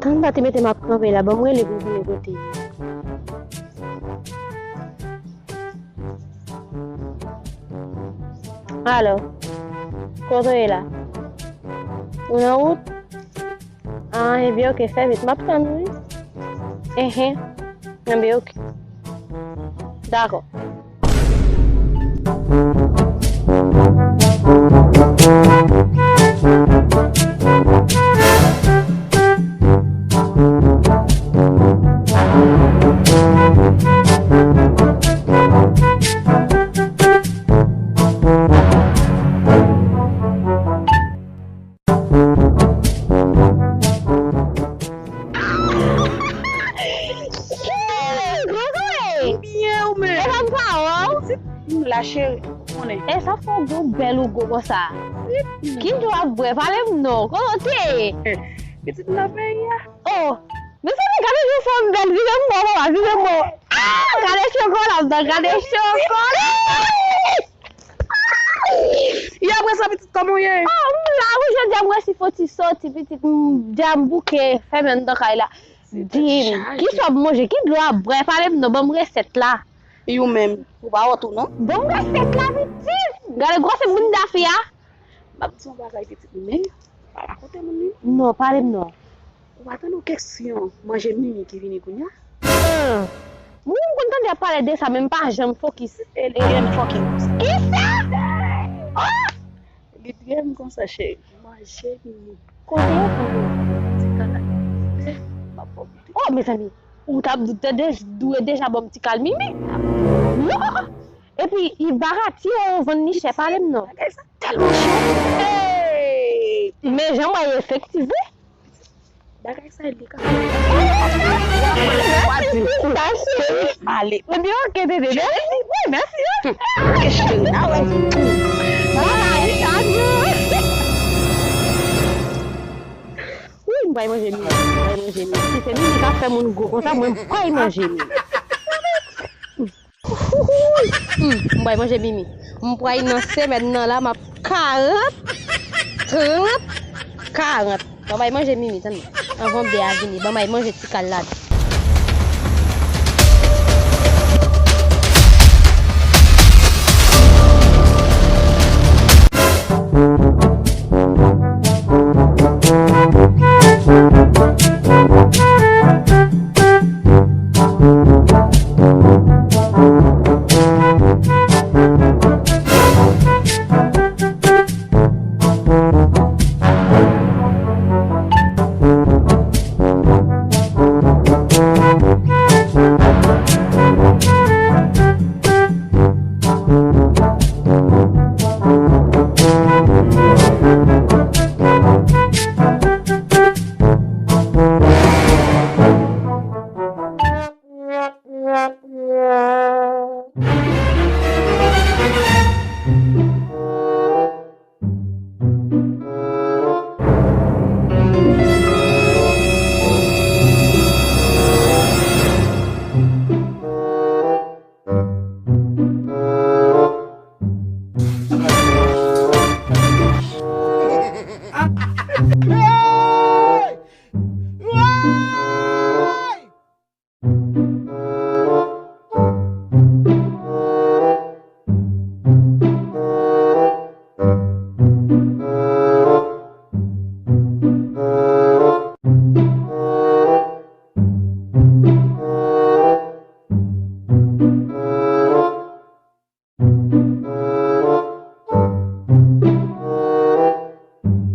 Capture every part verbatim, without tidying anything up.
Tann pa te mete m ap kanpe la, ban m rele pou m konnen kote l ye. Alo, kote w ye la? Ou nan wout? Ah, ebyen, oke, fè vit, m ap tann ou, wi. Enhen, enben, oke. Dakò. Byen ou menm? E pa m pa wè w. M la cheri, konnen. E sa fè w gwo bèl ou gwo konsa. Ki dlo w ap bwè? Pale m non. Kote w te ye? Pitit nan peyi a. Oh, mezanmi, gade jan fanm bèl, vire m bò, papa, vire m bò. Ah, gade chokola, m nan gade chokola. E apre sa, pitit, kòman w ye? Oh, m la, wi, jodi a m resi fon ti soti, pitit, m, deja m bouke, fèmen anndan kay la. Di m, kisa w ap manje, ki dlo w ap bwè, pale m non, ban m resèt la. E ou menm, ou pa wont ou non? Ban m resèt la, pitit. Gade gwosè bounda fi a. M ap di yon bagay, pitit, men pa rakonte moun li. Non, pale m non. Ou pa tande yon kesyon manje Mimi ki vini kounye a? Ah. Wi, m konn tande y ap pale de sa, men m pa janm fokis. E li gen fokis. Kisa? Oh! Li gen konsa, cheri. Manje Mimi. Kote yo pou yo? Ti kal la. M ap ba w goute. Oh, mezanmi. Ou t ap dwe deja ban m ti kal Mimi. Non. Epi, i baratiye, yo vann li chè, pale m non. Bagay sa tèlman chè. Hey! Men jan m wè efektif, wi. Bagay sa, li ka fè. Mèsi, cheri. Ebyen, oke, bebe, mèsi. Wi, mèsi, wi. Oke, cheri, a wè. Bye, adieu. Wi, m pral manje Mimi, m pral manje Mimi. Si se Mimi k ap fè moun gwo konsa, mwen, m pral manje Mimi. Hmm, m pral manje Mimi. M pral nan semèn nan la, m ap karant, trant, karant. Ban m al manje Mimi, tann. Anvan bè a vini, ban m al manje ti kal la.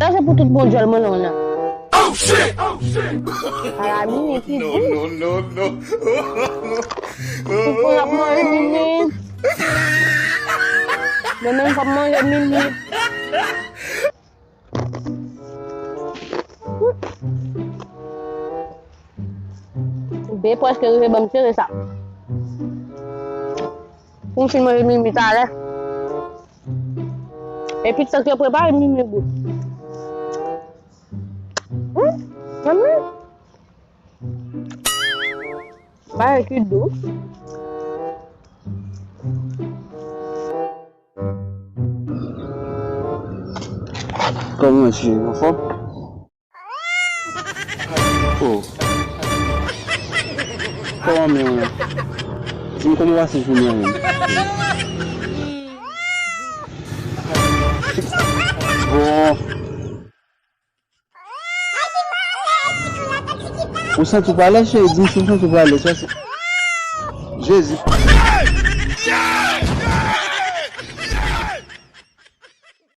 Sa se pou tout bon djòl mwen non la. Oh shit! Oh shit! Ala Mimi ki dous. Non, non, non, non. Tout moun ap manje Mimi. Mwen menm, m p ap manje Mimi. Bebe prèske rive ban m sere sa. Pou m fin manje Mimi talè. Epi sa k yo prepare Mimi gou. Hmm, mami. Bagay ki dous. Kòman w ye, anfòm? Kòman men w? Di m kòman w pase jounen an menm? Bon. Ou santi w prale, cheri? Di m si w santi w prale. Sa se Jezi.